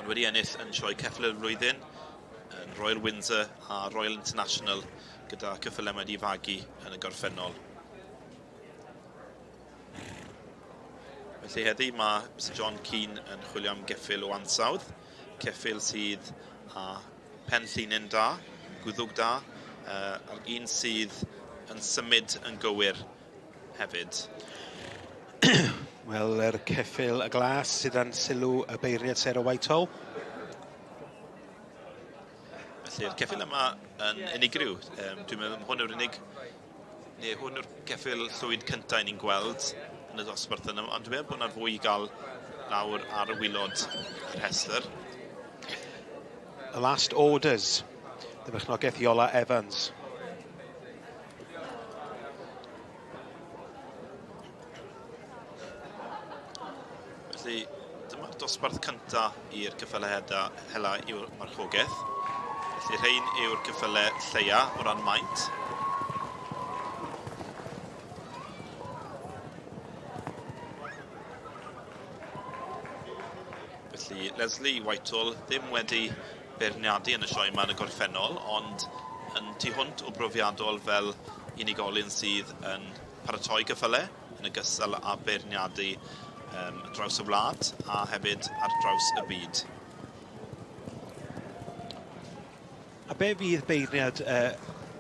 Ond wedi ennill yn sioe ceffyl y flwyddyn, yn Royal Windsor a Royal International gyda ceffylau mae wedi fagu yn y gorffennol. Felly heddi mae Mr John Keane yn chwilio am geffyl o ansawdd, ceffyl sydd â pen llinyn da, gwddwg da, uh, ac un sydd yn symud yn gywir hefyd. Wel, yr ceffyl y glas sydd dan sylw y beirniad Sarah Whitehall. Felly'r ceffyl yma yn unigryw. Um, dwi'n meddwl hwn yw'r unig neu hwn yw'r ceffyl llwyd cyntaf i ni'n gweld yn y dosbarth yna, ond dwi'n meddwl bod yna fwy i gael lawr ar y wylod y rhestr. The Last Orders, y berchnogaeth Iola Evans. Felly, dyma'r dosbarth cyntaf i'r cyffylau heda, hela yw'r marchogaeth. Felly, rhain yw'r cyffylau lleia o ran maint. Felly, Leslie Whitehall ddim wedi beirniadu yn y sioe yma yn y gorffennol, ond yn tu hwnt o brofiadol fel unigolyn sydd yn paratoi ceffylau yn ogystal â beirniadu um, draws y wlad a hefyd ar draws y byd. A be fydd beirniad uh,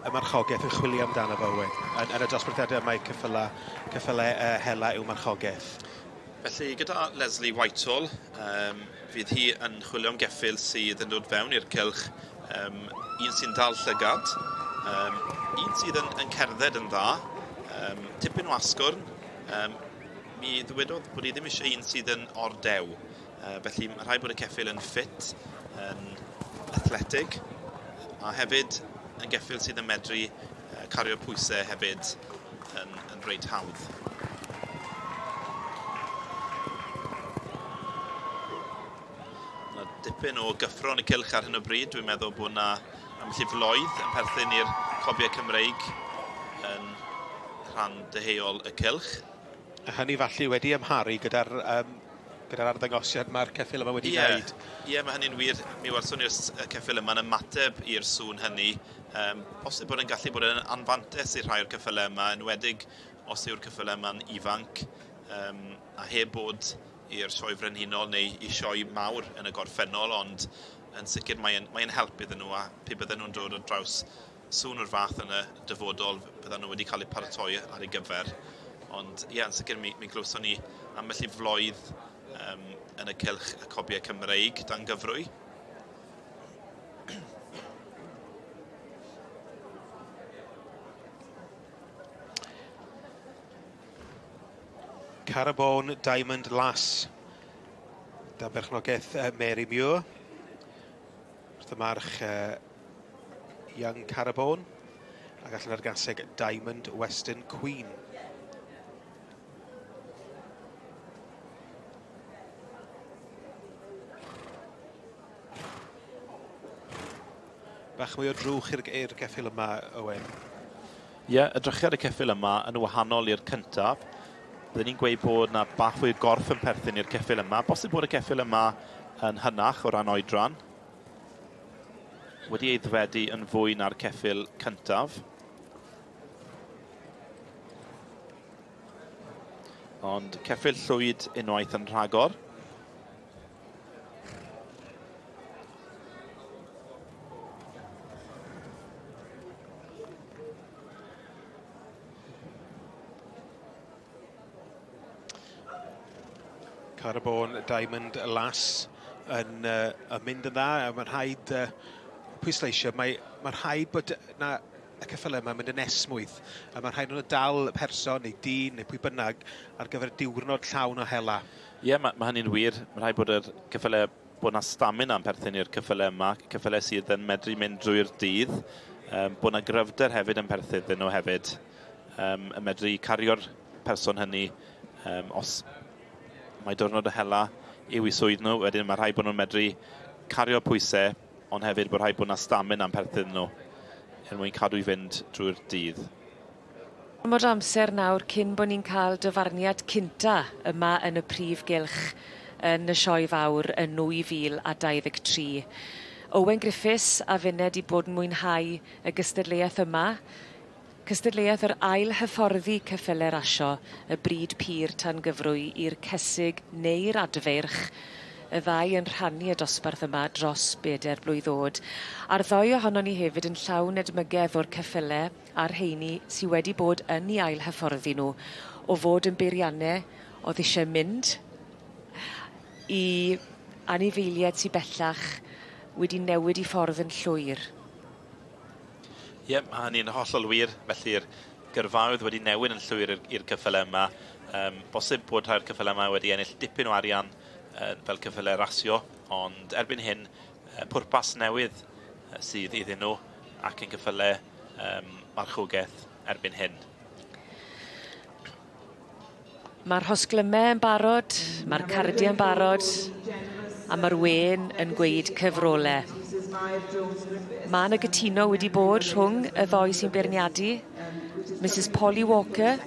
y marchogaeth yn chwilio amdano fo, Owen, yn, yn y dosbarthiadau yma i ceffylau, ceffylau uh, hela i'w marchogaeth? Felly, gyda Leslie Whitehall, um, fydd hi yn chwilio am geffyl sydd yn dod fewn i'r cylch, um, un sy'n dal llygad, um, un sydd yn, yn cerdded yn dda, um, tipyn o asgwrn, um, mi ddywedodd bod hi ddim eisiau un sydd yn ordew. Uh, felly mae rhaid bod y ceffyl yn ffit, yn athletig, a hefyd yn geffyl sydd yn medru uh, cario pwysau hefyd yn, yn reit hawdd. Mae dipyn o gyffro yn y cylch ar hyn o bryd. Dwi'n meddwl bod yna ambell i floedd yn perthyn i'r cobiau Cymreig yn rhan deheuol y cylch. A hynny falle wedi amharu gyda'r um, gyda'r arddangosiad mae'r ceffyl yma wedi yeah. wneud. Ie, yeah, mae hynny'n wir. Mi welson ni'r ceffyl yma'n ymateb i'r sŵn hynny. Um, posib bod yn gallu bod yn anfantes i'r rhai o'r ceffylau yma, enwedig os yw'r ceffylau yma'n ifanc um, a heb bod i'r sioe frenhinol neu i sioe mawr yn y gorffennol, ond yn sicr mae'n mae help iddyn nhw a pe bydden nhw'n dod ar draws sŵn o'r fath yn y dyfodol, bydden nhw wedi cael eu paratoi ar ei gyfer. Ond ie, yn sicr mi, mi glywson ni ambell i floedd um, yn y cylch y cobiau Cymreig dan gyfrwy. Carabon Diamond Lass dan berchnogaeth Mary Muir. Wrth y march uh, Young Carabon ac allan ar gaseg Diamond Western Queen. Bach mwy o drwch i'r geffyl yma, Owen. Ie, yeah, edrychiad y ceffyl yma yn wahanol i'r cyntaf. Byddwn ni'n gweud bod na bach fwy o gorff yn perthyn i'r ceffyl yma. Bosib bod y ceffyl yma yn hynach o ran oedran. Wedi ei ddwedu yn fwy na'r ceffyl cyntaf. Ond ceffyl llwyd unwaith yn rhagor. Carbon Diamond Lass yn, uh, yn mynd yn dda, a mae'n rhaid uh, pwysleisio, mae, mae rhaid bod na y ceffylau yma'n mynd yn esmwyth, a mae'n rhaid nhw dal person neu dyn neu pwy bynnag ar gyfer diwrnod llawn o hela. Ie, yeah, mae, mae hynny'n wir. Mae rhaid bod yr ceffylau, bod na stamina yn perthyn i'r ceffylau yma, ceffylau sydd yn medru mynd drwy'r dydd, um, bod na gryfder hefyd yn perthyn iddyn nhw hefyd, um, yn medru cario'r person hynny um, os mae diwrnod o hela yw i swydd nhw, wedyn mae rhaid bod nhw'n medru cario pwysau, ond hefyd bod rhaid bod na stamina yn perthyn nhw er mwyn cadw i fynd drwy'r dydd. Gormod o amser nawr cyn bod ni'n cael dyfarniad cynta yma yn y prif gylch. yn y Sioe Fawr yn 2023. Owen Griffiths a finne 'di bod yn mwynhau y gystadleuaeth yma. Cystadleuaeth yr ail hyfforddi ceffyle rasio, y bryd pur tan gyfrwy i'r cesig neu'r adfeirch, y ddau yn rhannu y dosbarth yma dros beder blwydd o'd. A'r ddou ohonon ni hefyd yn llawn edmygedd o'r ceffyle a'r rheini sy wedi bod yn 'u ail hyfforddi nhw o fod yn beirianne o'dd isie mynd i anifeilied sy bellach wedi newid 'u ffordd yn llwyr. Ie, mae hynny'n hollol wir. Felly'r gyrfaoedd wedi newid yn llwyr i'r ceffylau yma. Bosib bod rhai o'r ceffylau yma wedi ennill dipyn o arian fel ceffylau rasio, ond erbyn hyn, pwrpas newydd sydd iddyn nhw ac yn ceffylau marchogaeth erbyn hyn. Mae'r rhosglymau yn barod, mae'r cardiau yn barod, a mae'r wên yn gweud cyfrole. Mae yna gytuno wedi bod rhwng y ddoi sy'n beirniadu, Mrs Polly Walker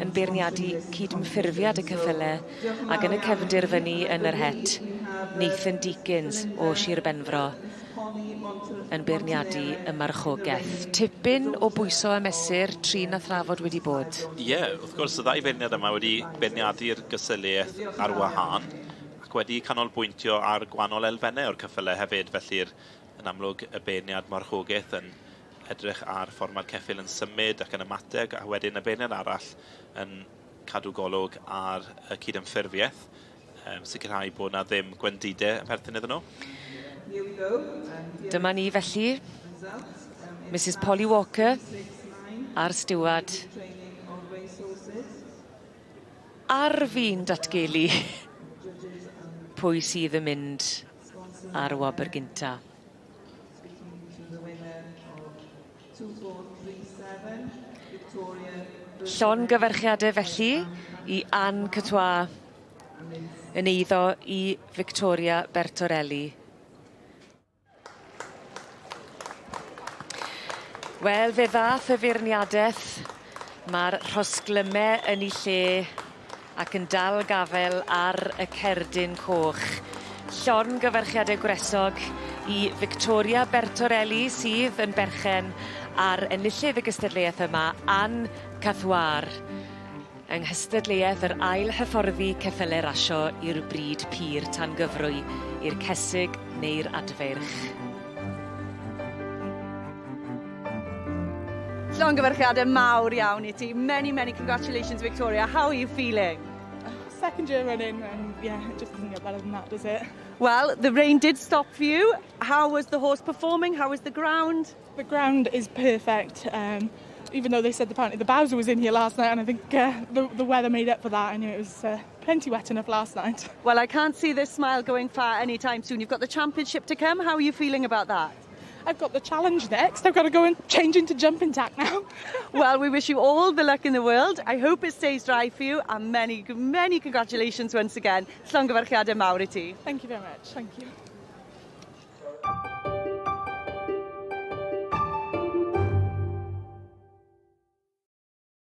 yn beirniadu cydymffurfiad y ceffyle, ac yn y cefndir fyny yn yr het, Nathan Deakins o Sir Benfro. yn beirniadu y marchogaeth. Tipyn o bwyso a mesur, trin a thrafod wedi bod. Ie, wrth gwrs, y ddau feirniad yma wedi beirniadu'r gystadleuaeth ar wahân ac wedi canolbwyntio ar gwahanol elfennau o'r ceffylau hefyd, felly'r yn amlwg y beirniad marchogaeth yn edrych ar ffordd mae'r ceffyl yn symud ac yn ymateb, a wedyn y beirniad arall yn cadw golwg ar y cydymffurfiaeth, sicrhau bod 'na ddim gwendidau yn perthyn iddyn nhw. Dyma ni felly, Mrs Polly Walker a'r stiward ar fin datgelu pwy sydd yn mynd ar y wobr gynta. Llongyfarchiade felly i Anne Catois yn eiddo i Victoria Bertorelli. Wel, fe ddath y feirniadeth. Ma'r rhosglyme yn 'u lle ac yn dal gafel ar y cerdyn coch. Llongyfarchiade gwresog i Victoria Bertorelli sydd yn berchen ar enillydd y gystadleuaeth yma, Anne Cathwar, yng nghystadleuaeth yr ail hyfforddi ceffyle rasio i'r bryd pur tan gyfrwy i'r cesig neu'r adfeirch. Llongyfarchiadau mawr iawn i ti. Many, many congratulations, Victoria. How are you feeling? Second year running and yeah, it just doesn't get better than that, does it? Well, the rain did stop for you. How was the horse performing? How was the ground? The ground is perfect. Even though they said apparently the Bowser was in here last night, and I think the weather made up for that. Anyway, it was plenty wet enough last night. Well, I can't see this smile going far anytime soon. You've got the championship to come. How are you feeling about that? I've got the challenge next. I've got to go and change into jumping tack now. Well, we wish you all the luck in the world. I hope it stays dry for you and many, many congratulations once again. Llongyfarchiadau mawr i ti. Thank you very much. Thank you.